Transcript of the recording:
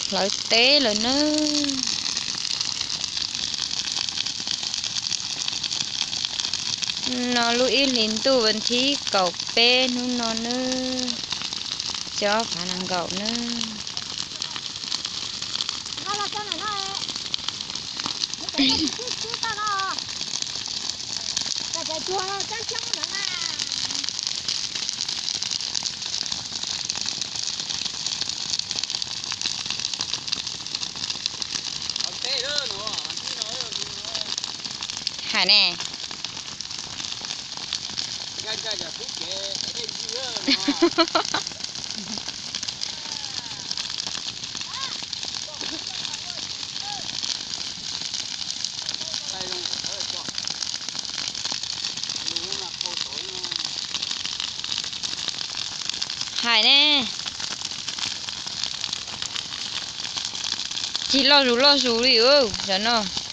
Hlawv teb lawm nawb. No lub ib hlis ntuj vas thib kaum peb hnub no nawb, xyoo ob phav nees nkaum nawb. Hais ne. Hais ne. Tsis loj zus loj zus li zaum no.